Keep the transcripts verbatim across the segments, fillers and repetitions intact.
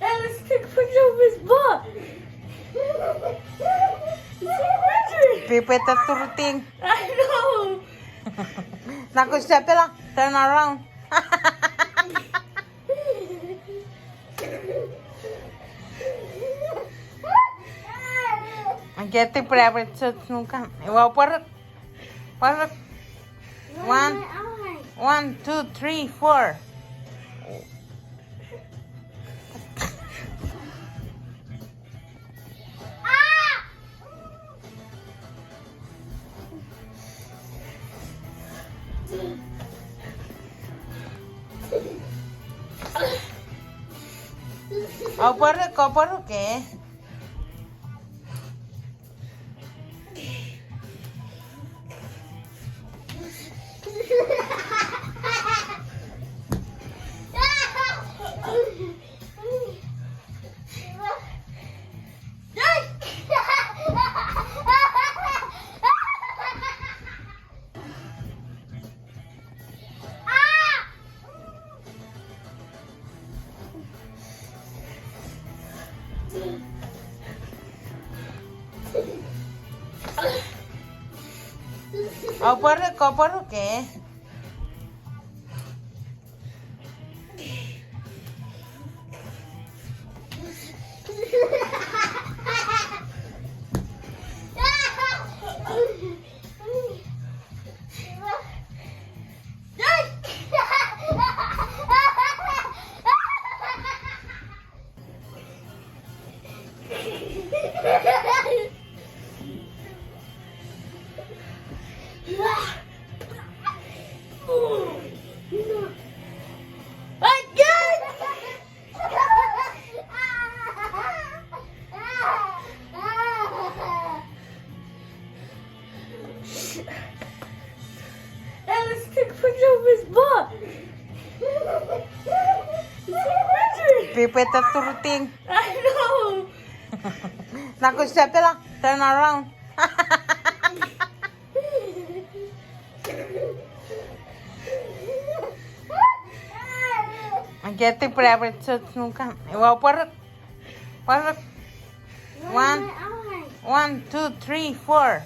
Alice took a picture of his butt. It's so weird. Pipeta turting. I know. Nako sepela, turn around. Angeti pura pura chot nuka. Ewa, pura. Pura. One, one, two, three, four. Au pwaru, ko pwaru ke? Au pwaru, ko pwaru ke? Alice took a picture of his butt. It's so weird. Pipeta turting. I know. Nako sepela, turn around. Angeti pura pura chot nuka. Ewa, pwaru. Pwaru. One, one, two, three, four.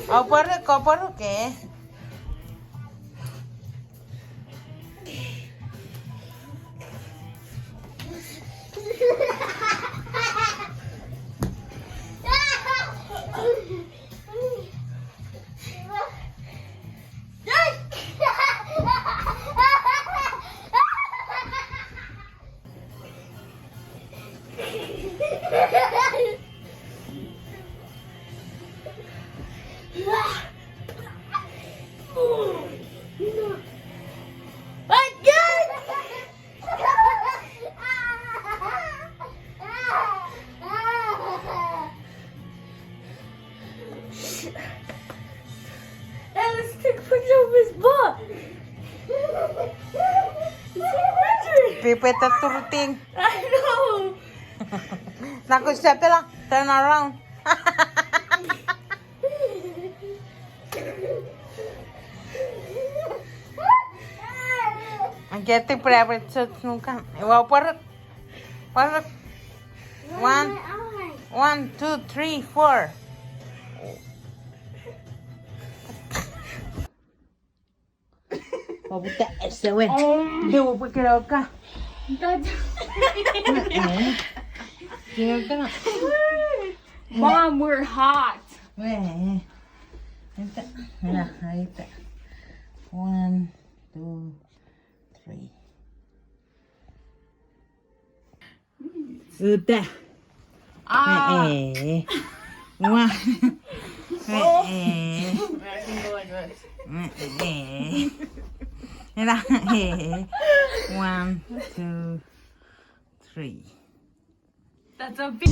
Au pwaru, ko pwaru ke? Alice took a picture of his butt. It's so weird. Pipeta turting. I know. Nako sepela, turn around. Angeti pura pura chot nuka. Ewa, pwaru. Pwaru. One, one, two, three, four. Oputa esewe. Te upwe keroka. Keroka. Mom, we're hot. Ita, ita. One, two, three. Uta. Ah. Eh, eh. One. Eh, eh. Eh, eh. Ena, eh. One, two, three. That's a big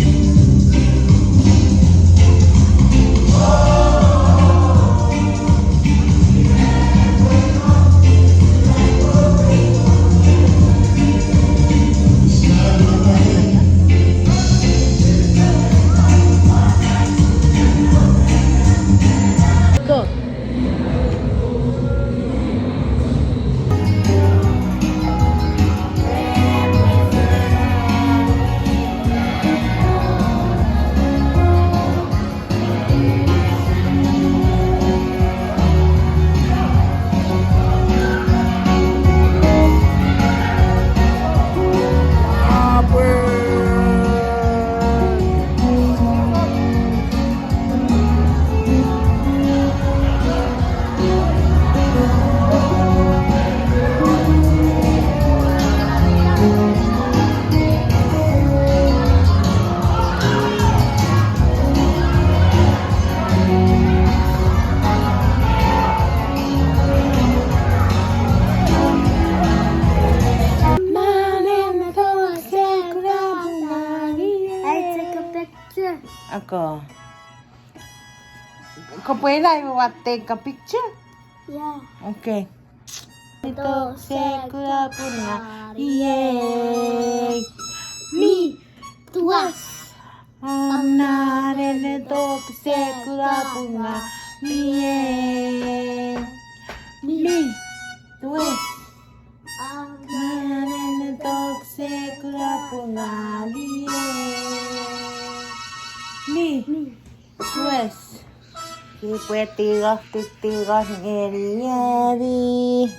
Go. I take a picture. Ako. Kopwe ina iwe wa take a picture? Yeah. Okay. Tok se kuna punga. Yay. Mi tuas. Om nanen tok se kuna punga. Yay. Mi tuas. Om nanen tok se kuna punga. Yay. Mi tuas. Kipwe tingor, tingor ngeni, ngeni.